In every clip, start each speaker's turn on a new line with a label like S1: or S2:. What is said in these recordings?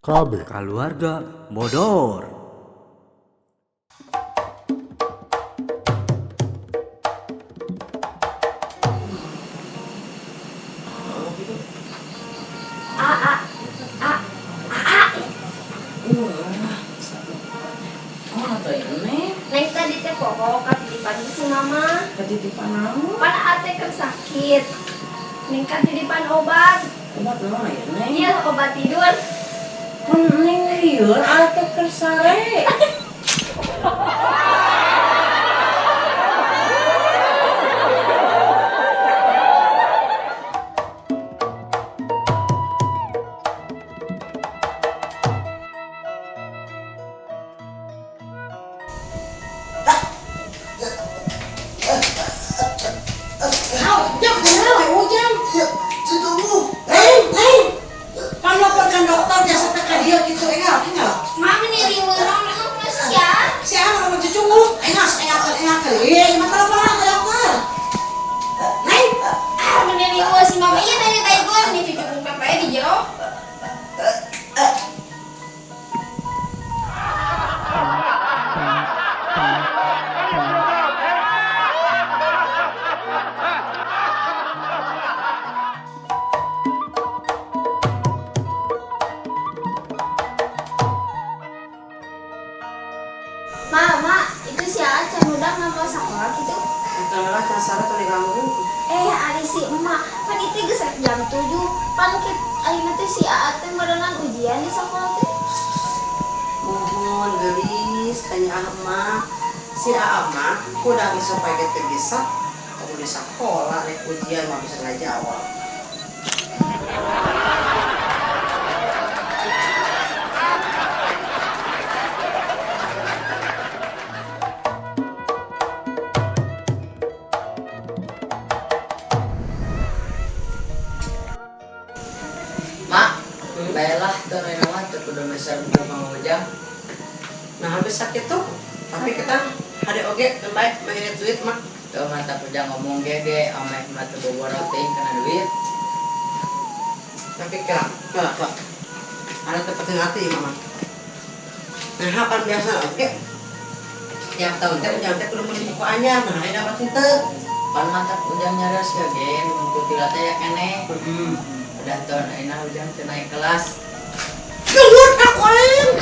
S1: KB.
S2: Keluarga bodor.
S3: A A A A.
S4: Oh, atau ini
S3: Neng tadi teh poho katitipan si mama.
S4: Ketitipan naon?
S3: Pan ate keur sakit. Neng katitipan obat.
S4: Obat naon ya, Neng?
S3: Iya, obat tidur.
S4: Pun Neng lieur atuh keur sare.
S5: Jam, kenapa ujang? Eh, pan laporkan dokter jasa teh ka dieu kitu engal, engal.
S3: Mama nih riweuh naon sia.
S5: Si Anu mah cucunguk, engal, engalkeun, engalkeun. Ieu mah teleponan ka dokter. Neng,
S3: Ah, meni riweuh si mama ieu tadi baygon nih cucu pepe di jero. Mama, itu si Aca udah nggak mau sekolah gitu.
S5: Lah kasar atau diganggu.
S3: Eh, ari si emak, pan itu geus rek jam 7. Pan kit ayeuna teh si Aa teh meureunan ujian di sekolah teh.
S5: Mohon gelis tanya emak. Si Aa mah udah bisa pakai teu bisa. Kamu di sekolah rek ujian mah bisa ngajawab.
S4: Mak, baiklah tuh Neng mah teu kudu meser buku Mang Ujang.
S5: Nah, habis sakit tuh, tapi kita ada oge baik main duit mah.
S4: Tuh mata Ujang ngomong ge ge ameh mah teu boboro teuing kana duit.
S5: Tapi kira, kira, kira. Ada tempat hati mama. Nah, kapan biasa oke. Tiap tahun teh ujang teh kudu meuli buku anyar, nah aya dapat henteu.
S4: Pan mantap Ujang nyareus ya ge nu buku tila teh ya keneh.
S5: Heeh.
S4: Udah tahun ayeuna Ujang teu naik kelas.
S5: Gelut aku aing.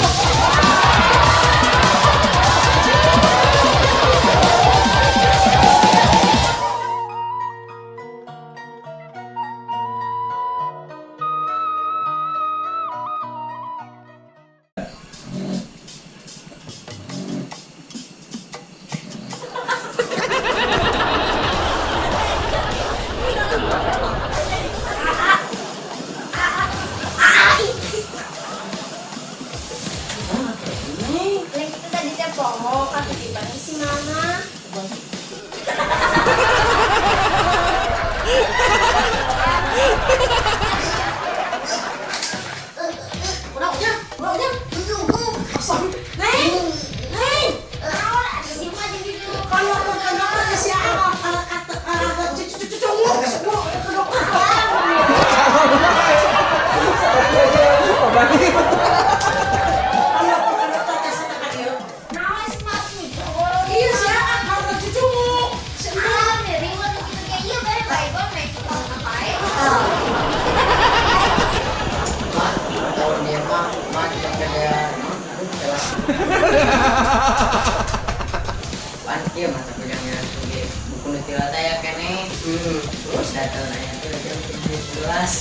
S4: Neng,
S3: Neng itu tadi teh poho katitipan si mama.
S5: Udah ujang, udah ujang. Kosong. Neng, neng.
S3: Naon ada si emak jeung cucu.
S5: Kalau laporkan dokter ke si Aa, kalau kata kalau cucu cucu cunguk, ke dokter. Kalau laporkan dokter ke sana ka dieu.
S3: Naon si emak cucu.
S5: Iya si Aa kalau cucunguk. Si emak.
S3: Ah, meni riweuh nu kitu ge ieu bere baygon naik kelas ngapain.
S4: Mak, tahun dia mah mak tidak ada aduh kelas. Pan kieu mata Ujang nyareus ge buku nu tila teh ya keneh.
S5: Terus
S4: Udah tahun ayeuna teh Ujang teu naik kelas.